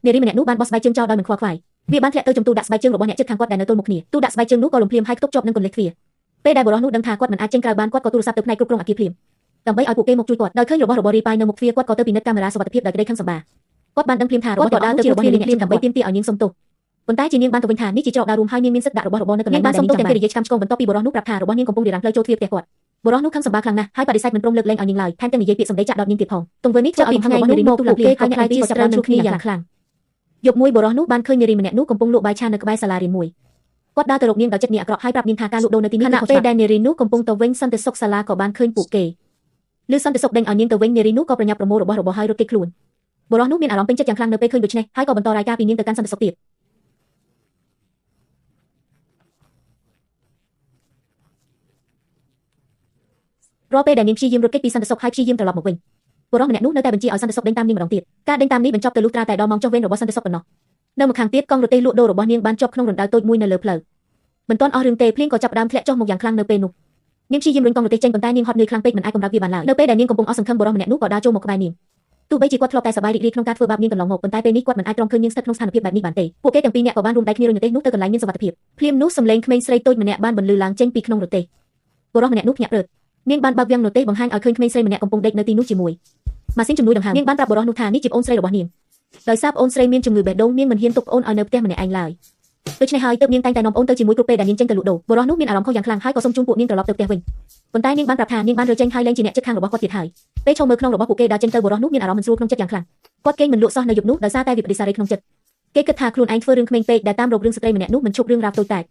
នារីម្នាក់នោះបានបោះស្បែកជើងចោលដោយមិនខ្វល់ខ្វាយវាបានធ្លាក់ទៅចំទូដាក់ស្បែកជើងរបស់អ្នកជិតខាងគាត់ដែលនៅទល់មុខគ្នាទូដាក់ស្បែកជើងនោះក៏លំភ្លាមហើយខ្ទប់ជាប់នឹងកន្លះទ្វារពេលដែលបុរសនោះដឹងថាគាត់មិនអាចចេញក្រៅបានគាត់ក៏ទូរស័ព្ទទៅផ្នែកគ្រប់គ្រងអគារភ្លាមដើម្បីឲ្យពួកគេមកជួយគាត់ដោយឃើញរបស់របររីប៉ាយនៅមុខទ្វារគាត់ក៏ទៅពិនិត្យកាមេរ៉ាសុវត្ថិភាពដោយក្តីខឹងសម្បាគាត់បានដឹងភ្លាមថារបស់ក៏ដើរទៅជារបស់នាងភ្លាមដើម្បីទាមទារឲ្យនាងសុំទោសប៉ុន្តែជានាងបានទៅវិញថានេះជាច្រកដើររួមហើយនាងមានសិទ្ធិដាក់របស់របរនៅកន្លែងបានសុំទោសទាំងកិរិយាឆ្កាំឆ្គងបន្ទាប់ពីបុរសនោះប្រាប់ថារបស់នាងកំពុងរារាំងផ្លូវចូលទ្វារផ្ទះគាត់បុរសនោះខឹងសម្បាខ្លាំងណាស់ហើយបដិសេធមិនព្រមលើកលែងឲ្យនាងឡើយថែមទាំងនិយាយពាក្យសម្ដីចាក់ដោតនាងទៀតផងទង្វើនេះធ្វើឲ្យថ្ងៃនោះមកពួកគេក៏ខ្លាចជាស្ត្រូវនឹងគ្នាយ៉ាងខ្លាំងយប់មួយបុរសនោះបានឃើញនារីម្នាក់នោះកំពុងលក់បាយឆានៅក្បែរសាលារៀនមួយគាត់ដើរទៅរកនាងដោយចិត្តនាងអាក្រក់ហើយប្រាប់នាងថាការលក់ដូរនៅទីនេះគឺខុសច្បាប់ខណៈពេលដែលនារីនោះកំពុងទៅវិញសន្តិសុខសាលាក៏បានឃើញពួកគេឬសន្តិសុខដេញឲ្យនាងទៅវិញនារីនោះក៏ប្រញាប់ប្រមូលរបស់របរហើយរត់គេចខ្លួនបុរសនោះមានអារម្មណ៍ពេញចិត្តយ៉ាងខ្លាំងនៅពេលឃើញដូច្នេះហើយក៏បន្តរាយការណ៍ពីនាងទៅកាន់សន្តិសុខទៀតរាល់ពេលដែលនាងព្យាយាមរត់គេចពីសន្តិសុខហើយព្យាយាមត្រឡប់មកវិញបុរសម្នាក់នោះនៅតែបញ្ជាឲ្យសន្តិសុខដេញតាមនាងម្ដងទៀតការដេញតាមនេះបញ្ចប់ទៅលុះត្រាតែដល់ម៉ោងចុះវេនរបស់សន្តិសុខប៉ុណ្ណោះនៅម្ខាងទៀតកង់រទេះលក់ដូររបស់នាងបានជាប់ក្នុងរណ្ដៅតូចមួយនៅលើផ្លូវមិនទាន់អស់រឿងទេភ្លៀងក៏ចាប់ផ្ដើមធ្លាក់ចុះមកយ៉ាងខ្លាំងនៅពេលនោះនាងព្យាយាមរុញកង់រទេះចេញប៉ុន្តែនាងហត់នឿយខ្លាំងពេកមិនអាចកម្រើកវាបានឡើយនៅពេលដែលនាងកំពុងអស់សង្ឃឹមបុរសម្នាក់នោះក៏ដើរចូលមកក្បែរនាងទោះបីជាគាត់ធ្លាប់តែសប្បាយរីករាយក្នុងការធ្វើបាបនាងកន្លងមកប៉ុន្តែពេលនេះគាត់មិនអាចទ្រាំឃើញនាងស្ថិតក្នុងស្ថានភាពបែបនេះបានទេពួកគេទាំងពីរនាក់ក៏បានរួមដៃគ្នារុញរទេះនោះទៅកន្លែងមានសុវត្ថិភាពភ្លាមនោះសំឡេងក្មេងស្រីតូចម្នាក់បានបន្លឺឡើងចេញពីក្នុងរទេះបុរសម្នាក់នោះភ្ញាក់ព្រឹតនាងបានបើកវាំងរទេះបង្ហាញឲ្យឃើញក្មេងស្រីម្នាក់កំពុងដេកនៅទីនោះជាមួយម៉ាស៊ីនជំនួយដង្ហើមនាងបានប្រាប់បុរសនោះថានេះជាប្អូនស្រីរបស់នាងដោយសារប្អូនស្រីមានជំងឺបេះដូងនាងមិនហ៊ានទុកប្អូនឲ្យនៅផ្ទះម្នាក់ឯងឡើយដូច្នេះហើយទើបនាងតែងតែនាំប្អូនទៅជាមួយគ្រប់ពេលដែលនាងចេញទៅលក់ដូរបុរសនោះមានអារម្មណ៍ខុសយ៉ាងខ្លាំងហើយក៏សូមជូនពួកនាងត្រឡប់ទៅផ្ទះវិញប៉ុន្តែនាងបានប្រាប់ថានាងបានរើចេញហើយលែងជាអ្នកជិតខាងរបស់គាត់ទៀតហើយពេលឈរមើលក្នុងរបស់ពួកគេដើរចេញទៅបុរសនោះមានអារម្មណ៍មិនស្រួលក្នុងចិត្តយ៉ាងខ្លាំងគាត់គេងមិនលក់សោះនៅយប់នោះដោយសារតែវិបត្តិសារីក្នុងចិត្តគេគិតថាខ្លួនឯងធ្វើរឿងក្មេងពេកដែលតាមរករឿងស្ត្រីម្នាក់នោះមិនឈប់រឿងរ៉ាវតូចតាច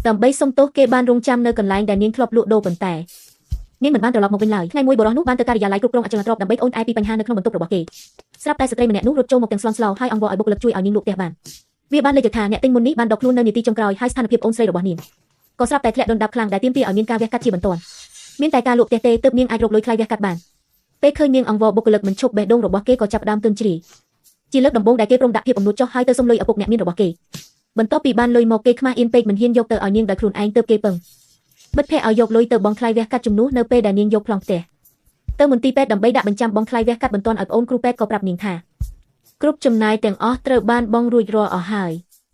ដើម្បីសុំទោសគេបានរងចាំនៅកន្លែងដែលនាងធ្លាប់លក់ដូរប៉ុន្តែនាងមិនបានត្រឡប់មកវិញឡើយថ្ងៃមួយបុរសនោះបានទៅការិយាល័យគ្រប់គ្រងអចលនទ្រព្យដើម្បីអូនឯពីបញ្ហានៅក្នុងបន្ទប់របស់គេស្រាប់តែស្ត្រីម្នាក់នោះរត់ចូលមកទាំងស្លន់ស្លោហើយអង្វរឲ្យបុគ្គលិកជួយឲ្យនាងលក់ផ្ទះបានវាបានលេចថាអ្នកទិញមុននេះបានដកខ្លួននៅនាទីចុងក្រោយហើយស្ថានភាពអូនស្រីរបស់នាងក៏ស្រាប់តែធ្លាក់ដុនដាបខ្លាំងដែលទាមទារឲ្យមានការវះកាត់ជាបន្ទាន់មានតែការលក់ផ្ទះទេទើបនាងអាចរកលុយថ្លៃវះកាត់បានពេលឃើញនាងអង្វរបុគ្គលិកមិនឈប់បេះដូងរបស់គេក៏ចាប់ផ្ដើមទន់ជ្រាយជាលើកដំបូងដែលគេព្រមដាក់ភាពអំនួតចុះហើយទៅសុំលុយឪពុកអ្នកមានរបស់គេបន្ទាប់ពីបានលុយមកគេខ្មាស់អៀនពេកមិនហ៊ានយកទៅឲ្យនាងដោយខ្លួនឯងទើបគេពឹងមិត្តភ័ក្តិឲ្យយកលុយទៅបង់ថ្លៃវះកាត់ជំនួសនៅពេលដែលនាងយកប្លង់ផ្ទះទៅមន្ទីរពេទ្យដើម្បីដាក់បញ្ចាំបង់ថ្លៃវះកាត់បន្ទាន់ឲ្យប្អូនគ្រូពេទ្យក៏ប្រាប់នាងថាគ្រប់ចំណាយទាំងអស់ត្រូវបានបង់រួចរាល់អស់ហើយ។